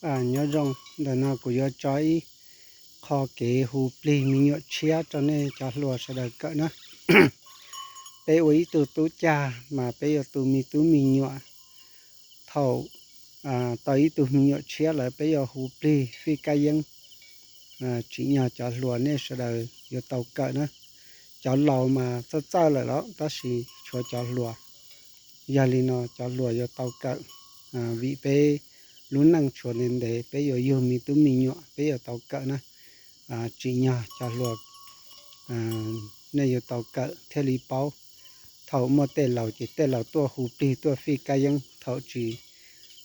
Nyob zoo, ntawm no kuv yuav tso ib qho kev hu plig me nyuam tshiab rau nej cov hluas sawv daws kawm na. Peb ua ib tug tub cag mas peb yuav tu me tub me nyuam. Thaum tau ib tug me nyuam tshiab lawm peb yuav hu plig fij kab yeeb. Tsim nyog cov hluas nej sawv daws yuav tau kawm na. Cov laus mas txawj txawj lawm los tab sis tshuav cov hluas. Yog li no cov hluas yuav tau kawm, vim peb lub neej tshuav ntev ntev peb yuav yug me tub me nyuam peb yuav tau kawm na. Tsim nyog cov hluas nej yuav tau kawm thiaj li paub. Thaum muaj tej laus ces tej laus tuaj hu plig tuaj fij kab yeeb, thaum tsis,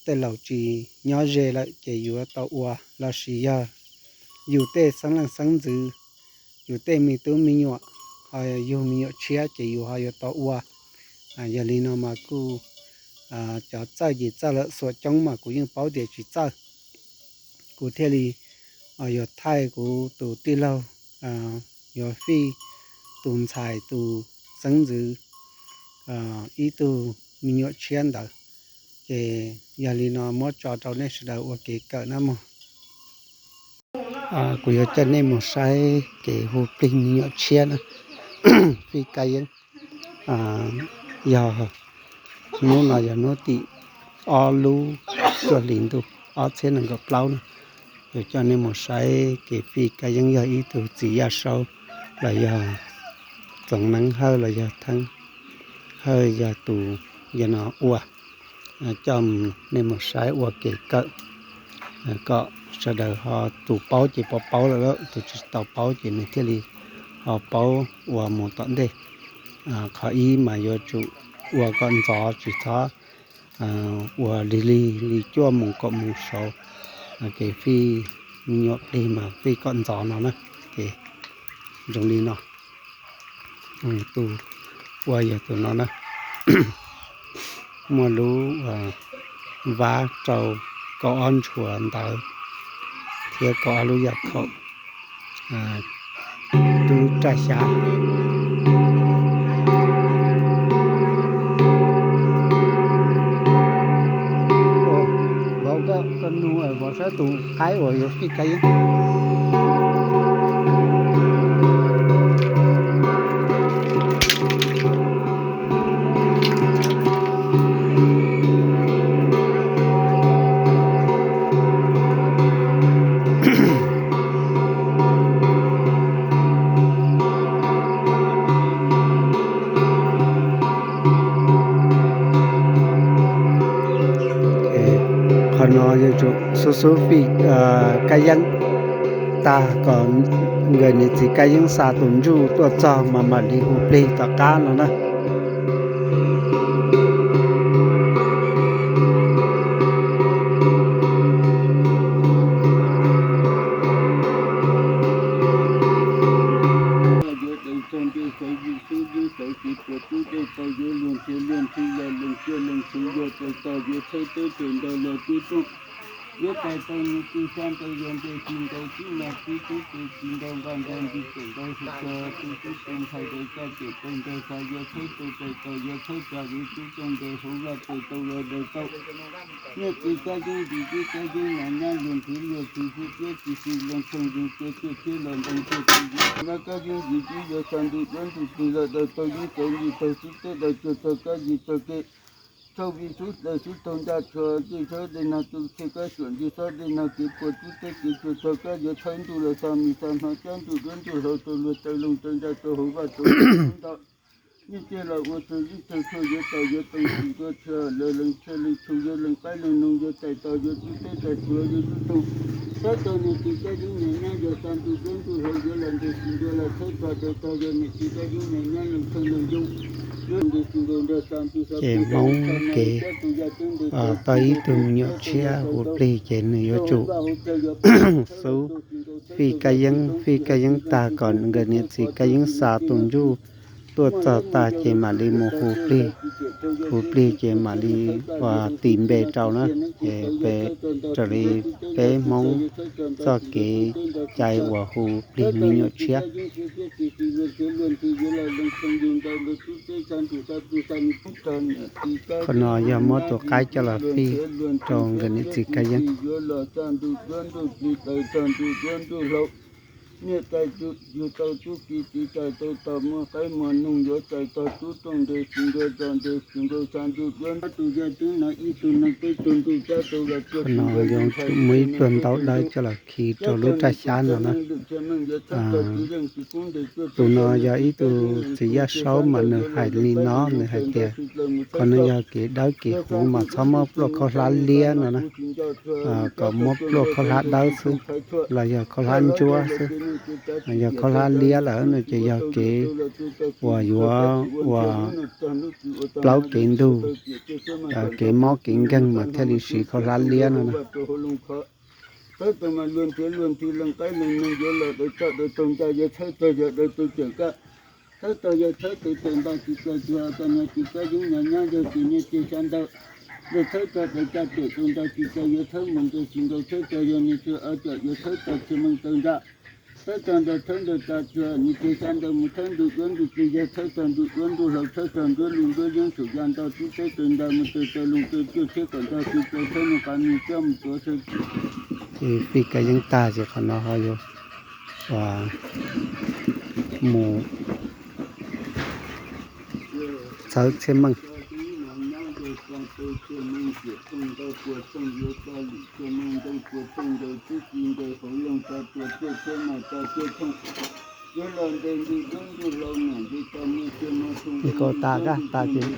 tej laus tsis nyob ze lawm ces yuav tau ua, lossis yog yus tej xeeb leej xeeb ntxwv, yus tej me tub me nyuam ho yug me nyuam tshiab ces yus ho yuav tau ua. Yog li no mas kuj cov txawj ces txawj lawm, xuam coob mas kuv yeej paub tias tsis txawj. Kuv thiaj li yuav thaij kuv tus tij laug yuav fij tus ntxhais tus xeeb ntxwv ib tug me nyuam tshiab ntawd. Ces yog li no muab tso rau nej sawv daws ua kev kawm na mog. Kuv yuav coj nej mus saib kev hu plig me nyuam tshiab na, fij kab yeeb. Yog hnub no yog hnub tim ob lub cuaj hlis ntuj ob txhiab nees nkaum plaub na. Yuav coj nej mus saib kev fij kab yeeb, yog ib tug txiv Yaj Saub los yog Txoov Neeb Hawj los yog Theeb Hawj yog tus yog no ua. Coj nej mus saib ua kev kawm kom sawv daws ho, tus paub ces paub paub lawm, tus tsis tau paub ces nws thiaj li ho paub ua mus tom ntej. Qhov ib mas yuav tsum ua kom ntxov, tsis txhob ua lig lig li cuaj moos kaum moos saud. Kev fij me nyuam plig mas fij kom ntxov no na. Ces zoo li no, tus ua yog tus no na. Muaj lub vab rau kaum ob ntshuas ntawv thiab kaum ob lub yam khaum, lub raj xyab. Vauv, koj nug vauv saib tus qaib uas yuav fij kab yeeb. Qhov no yuav tsum xub xub fij kab yeeb tag kom nkawd niam txiv kab yeeb xa tus ntsuj tuaj txog mas mam li hu plig tom qab no na. Yuav daws txog ntua sawv vij xub dub sawv tsis puas tub dej tau yuav luag nrhiav luag nrhiav los lees cia lees txhuv yuav txaus tag yuav txhawb teb txaus ntau los tub rooj. Yuav tais tau nws tw sab ntau yog ntes tsis nkaus tib mag tib tub tu tsis ntau nqa nrog nti txawm ntau hais txog tu tub tu ntxhais daws txaj pem tau nrog xav yuav txhawb tau txais tau yuav txhawb tag yuav tub txoog nkaus hauv vaj txais tau los daws tau. Nyiaj txiag kab yeeb ntim tib kab yeeb nas nyab luag nrhiav luag txhuv xwb tiab tsis xis loo tshooj zoo tua txiaj thiab los ntoo txiaj txiv yuav nrab kab yeeb ntim tib yuav xa ntu duab ntu plig los daws tau yeeb txaus nti tag xwb teb daws cuag txog kab yig txog ke. Tshauj vij xub daws xub taug ncaj tshua ncej tshawb dej nag tu tshe kab xuam nti xob dej nag kev puas tub teb kev cuag txog kab yuav txhawb ntuj los xa mis xa hno cab ntuj duab ntuj hlau rau luag raws loo raws nra rau hauv vaj rau ntau. Nyiaj txiag los ua txog yeeb txog tshuaj yuav tau yuav tau tsis ntua tshia los lees tshia lees tshu yuav lees qaib lees noog yuav tais tau yuav tub teb tag tsuav yuav tub toog. Txhawb tau niam txiv kab yeeb niam nyab yog xa ntuj duab ntuj hlau yuav los ntes tsis ntua los txhawb txog daws txog yog niam txiv kab yeeb niam nyab lees tsheej lees yoo. Yuav ntes tsis nkaus nrog xa ntuj xa Ces plig Hmoob kev tau ib tug me nyuam tshiab hu plig ces nws yuav tsum xub fij kab yeeb, fij kab yeeb tag kom nkawd niam txiv kab yeeb xa tus ntsuj tuaj txog tag ces mam li mus hu plig. Hu plig ces mam li ua tis npe rau na. Ces peb raws li peb Hmoob txoj kev cai uas hu plig me nyuam tshiab. Qhov no yog muab tus qaib coj los fij rau nkawd niam txiv Kab Yeeb. Qhov no yog muaj ib pluag ntaub dawb coj los khi rau lub raj xyab no na. Tus no yog ib tug txiv yaj saub mas nws hais li no, nws hais tias qhov no yog kev dawb kev huv mas txhob muab pluaj khaub hlab liab no na, kom muab pluaj khaub hlab dawb xwb, los yog khaub hlab ntsuab xwb. Yog khaub hlab liab lawm no ces yog kev uas yuav ua plaub kev ntug, kev mob kev nkeeg mas thiaj li siv khaub hlab liab no na. Txhawb txog mas luag nrhiav luag nthi, leej qaib leej neeg yuav los daws txoj daws taug ncaj, yog txhawb txog yog daws tau cawm kab. Txhawb txog yog txhawb tau cawm nta tsis txawg, tsis hais txog niag tsis kab yeeb nyob nyob yog tus niag txiag xya ntawd. Yog txhawb txog daws caj tawm tau nta tsis txawg, yog txhawb mus nrog tsis nkaus, txhawb txog yog niag txiag ob cawm, yog txhawb txog txhiaj meej tau ntsa. Txhawb txog nrog txhawb nrog tsa txog niag txiag xya ntawd mus txhawb ntuj duab ntuj txiag, yog txhawb txog ntuj duab ntuj hlauv, txhawb txog nruab lug nruab yeeb txhum ya ntau tib teb tau ntsa mus txawg txawg lug txawg cuaj txhiab kaum ntau tsis txawg, txhawb mus qab mus coj mus tuav txhawb. Fij kab yeeb tag ces qhov no ho yuav mus txhawb txhiaj meej. Ib ko tas kab tas ces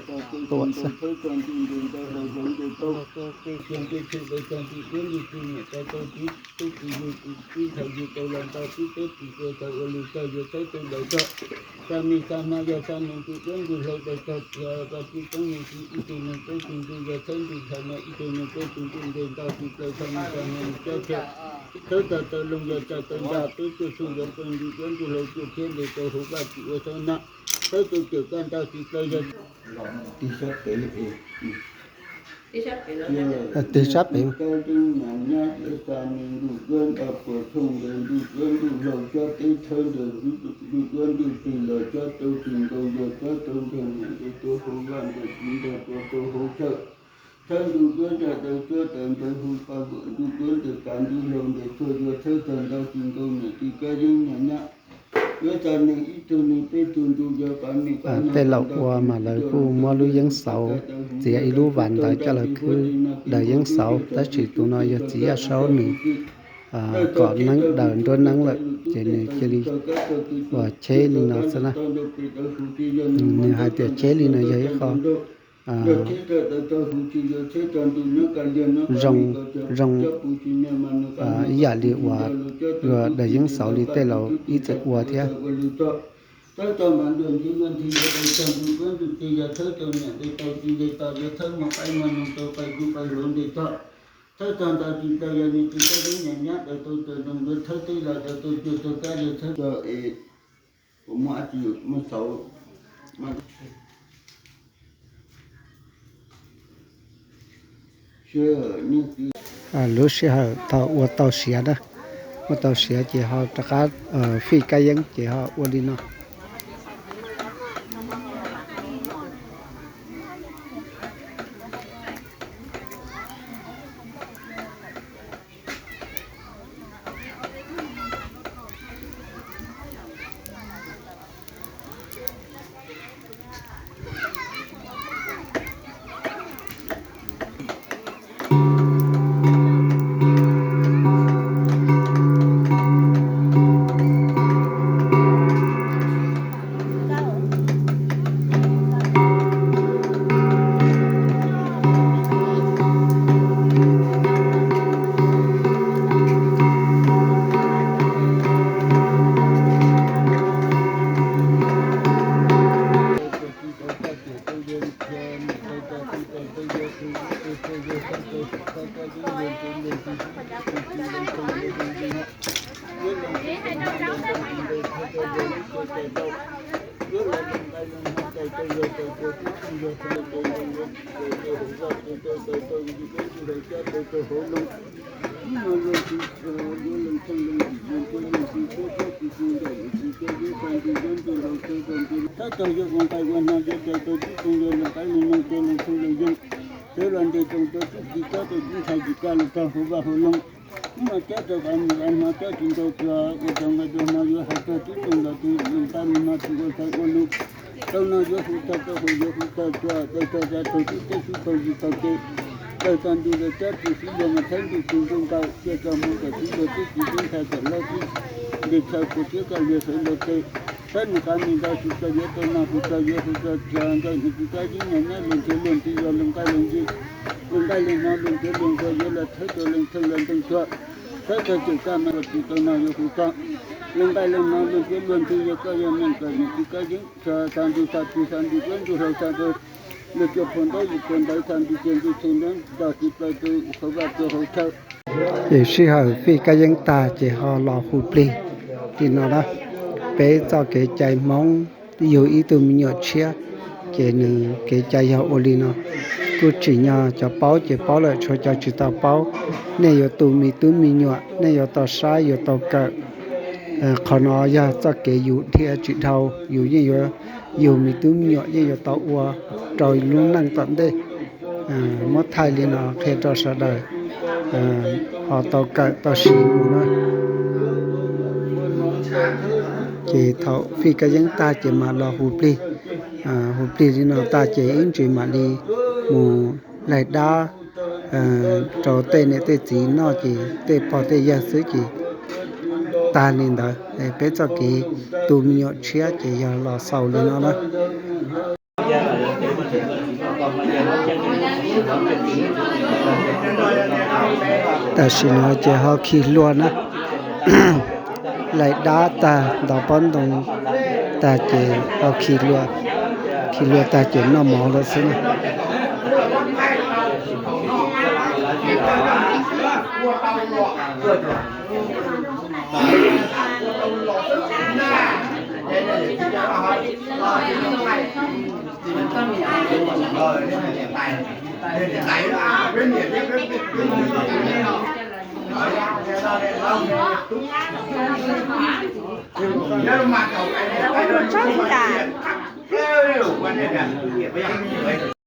tuam xwb. Txhawb txog tau loo yog tsa tau nta, tub cuaj tshooj yog tau ntu duab ntuj hlauv cuaj txhiab ntes tau hauv vaj tsis ua xaub nab. Txhawb tau cawm kab ntau tsis tau yog tig sab pem. Kab yeeb nyas nyab tiav xa me ntuj duab nta puas tshooj ntawm ntuj duab ntuj hlauv cob teb thawb ntawm ntuj duab ntuj txig los cob tau tsis nkaus yog cob tau nrog niam ntes tau hauv vaj nrog txiv nrog tua tau hauv chaw. Thawb ntuj duab zaj daws cuab daws npawg hu pa ntuj duab ntawm kav ntuj hlauv ntawm tshuaj yuav thawb txog ntau tsis nkaus niam tij kab yeeb nyas nyab. Yuav xa neeg ib tug neeg peb tug ntuj yog kav me kav no. Tej laus ua mas lawv kuj muab lub yeeb xauv txiav ib lub vas ntawd coj los khwb daws yeeb xauv, tab sis tus no yog txiv yaj saub nws kom neeb daws nruab neeb lawm ces nws cia li ua cheb li no xwb na. Nws hais tias cheb li no yog ib qho zoo, zoo ib yam li uas luag daws yeeb xauv li tej laus ib txwm ua thiab. Lub sij hawm thaum ua tau siav na, ua tau siav ces ho rov qab fij kab yeeb ces ho ua li no. Txhob txog yuav ua nqaij ua hno yuav daws tau tib tug yog leej qab leej no rau leej txheej leej yeej, sawv los ntes tsoos rau tib tsis txob rau tib ntshai tsis kaj los txog hauv vaj hauv loog. Hnub no cob rau qab mus qab hno cob tsis nrau tsuag ua rau nqaij rau hno yuav hais txog tib tug los tug leej qab leej no tsis ua xaiv ua lus. Tau no yuav hu tag tau hu yuav hu tag tsuag daws tag tag thaum tib teb sib tau yis tau ce daws tag ntu los cob tsis sib luag mas thaib ntuj tsis ntuj nkaus cia tso mus kom sib luag tib tsis tib ntshai kom laub tib ntes tshawv puas tib kaj liag sawv luag ce. Thaib nws qab nws nrau tsis tau yuav tau no hu tau yuav hu tau tsuag nrau nws tsis kab yeeb nyag nyab luag nrhiav luag nti yog luag nqaij luag nti, luag nqaij luag hno luag nrhiav luag nrau yuav los thawb rau leej txheej los nteej tsuag. Thawb tag cawm kaj mas luag tsis tau no yuav hu tau. Luag nqaij luag hno luag nrhiav luag nti yog koj yog neeg kom nws tsis kab yeeb tsuag xa ntu xa plig xa ntu duab ntu hlau xa rau luag cua phau ntaub yus cua ntawv xa ntu cia ntu thu nrog nrog tsis plaws rau hauv vaj rau hauv chaw. Ces sij hawm fij kab yeeb tag ces ho los hu plig li no na. Peb txoj kev cai Hmoob yug ib tug me nyuam tshiab, ces nws kev cai yog ua li no. Kuj tsim nyog cov paub ces paub lawm, tshuav cov tsis tau paub, nej yuav tu me tub me nyuam nej yuav tau saib yuav tau kawm. Qhov no yog txoj kev yus dhia tsis dhau, yus yeej yuav yug me tub me nyuam yeej yuav tau ua rau lub neej tom ntej. Muab thaij li no qhia rau sawv daws ho tau kawm tau siv mus na. Ces thaum fij kab yeeb tag ces mam los hu plig, hu plig li no tag ces ib ntsis mam li mus laig dab rau tej niam tej txiv noj ces tej pog tej yawg xwb ces tag li ntawd. Peb txoj kev tu me nyuam tshiab ces yog los xaus li no na. Tam sim no ces ho khi hlua na, laig dab tag ntov pob ntoo tag ces ho khi hlua, khi hlua tag ces noj mov lawm xwb na.